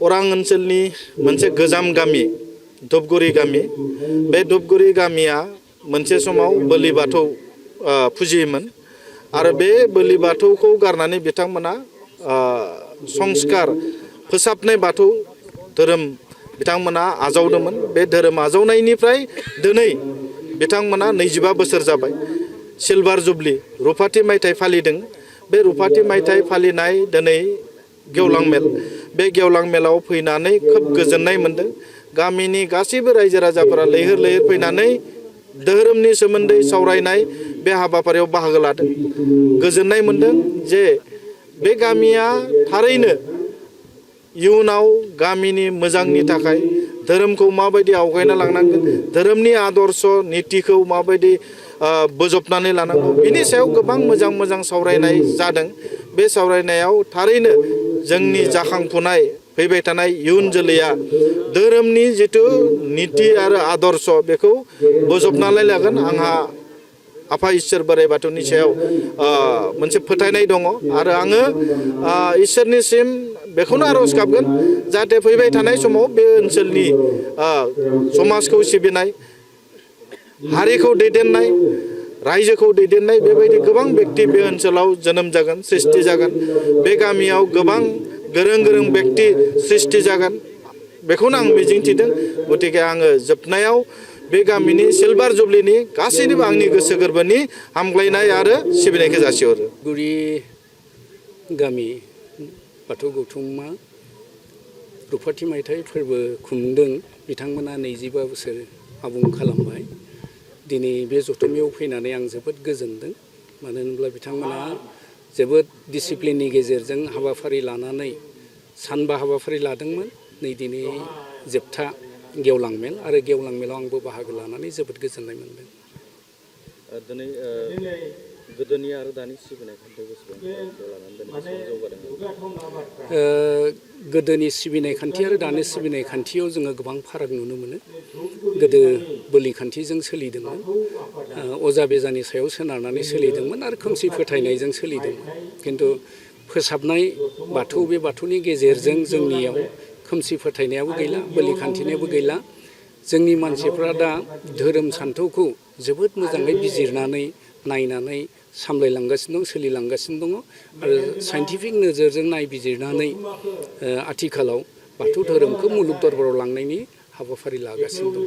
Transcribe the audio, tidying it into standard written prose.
अरां ओनसोलनि मोनसे गोजाम गामि धुपगुरि गामि। बे धुपगुरि गामिया मोनसे समाव बोलि बाथौ फुजियोमोन आरो बे बोलि बाथौखौ गारनानै बिथांमोना संस्कार फोसाबनाय बाथौ धोरोम बिथांमोना आजावदोंमोन। बे धोरोम आजावनायनिफ्राय दिनै बिथांमोना 25 बोसोर जाबाय। सिलभार जुबली रुफाथि मायथाइ फालिदों। बे रुफाथि मायथाइ फालिनाय दिनै गेवलां मेल। बे गेवलां मेलाव फैनानै खोब गोजोननाय मोनदों। गामिनि गासैबो रायजो राजाफोरा लैहोर लैहोर फैनानै धोरोमनि सोमोन्दै सावरायनाय बे हाबाफारियाव बाहागो लादों। गोजोननाय मोनदों जे बे गामिया थारैनो इयुनाव गामिनि मोजांनि थाखाय धोरोमखौ माबायदि आवगायना लांनांगोन, धोरोमनि आदर्श नीतिखौ माबायदि बोजबनानै लानांगौ, बिनि सायाव गोबां मोजां मोजां सावरायनाय जादों। बे सावरायनायाव थारैनो जोंनि जाखांफुनाय फैबाय थानाय इयुन जोलैया धोरोमनि जिथु नीति आरो आदर्श बेखौ बोजबनानै लागोन आंहा आफा इसोर बोराइ बाथौनि सायाव मोनसे फोथायनाय दङ आरो आङो इसोरनिसिम बेखौनो आरज गाबगोन जाहाथे फैबाय थानाय समाव बे ओनसोलनि समाजखौ सिबिनाय, हारिखौ दैदेननाय, रायजोखौ दैदेननाय बेबायदि गोबां व्यक्ति बे ओनसोलाव जोनोम जागोन, सृष्टि जागोन। बे गामियाव गोबां गोरों गोरों व्यक्ति सृष्टि जागोन बेखौनो आं मिजिंथिदों। गतिके आङो जोबनायाव बे गामिनि सिलभार जुबलीनि गासैनिबो आंनि गोसो गोरबोनि हामग्लायनाय आरो सिबिनायखौ जासिहरो। गुरि गामि बाथौ गौथुमा रुफाथि मायथाइ फोरबो खुंदों। बिथांमोना 25 बोसोर आबुं खालामबाय। दिनै बे जथुमायाव फैनानै आं जोबोद गोजोनदों। मानो होनब्ला बिथांमोना जोबोद डिसिप्लिननि गेजेरजों हाबाफारि लानानै सानबा हाबाफारि लादोंमोन। नै दिनै जोबथा गेवलां मेल आरो गेवलां मेलाव आंबो बाहागो लानानै जोबोद गोजोननाय मोनदों। दिनै गोदोनि आरो दानि सिबिनाय खान्थियाव बेसेबां लानानै बेसेबां जौगादों? गोदोनि सिबिनाय खान्थि आरो दानि सिबिनाय खान्थियाव जोङो गोबां फाराग नुनो मोनो। गोदो बोलि खान्थिजों सोलिदोंमोन, अजा बेजानि सायाव सोनारनानै सोलिदोंमोन आरो खोमसि फोथायनायजों सोलिदोंमोन। खिन्थु फोसाबनाय बाथौ, बे बाथौनि गेजेरजों जोंनियाव खोमसि फोथायनायाबो गैला, बोलि खान्थिनायाबो गैला। जोंनि मानसिफ्रा दा धोरोम सान्थौखौ जोबोद मोजाङै बिजिरनानै नायनानै सामलायलांगासिनो दं, सोलिलांगासिनो दङ आरो साइन्टिफिक नोजोरजों नायबिजिरनानै आथिखालाव बाथौ धोरोमखौ मुलुग दरबाराव लांनायनि हाबाफारि लागासिनो दं।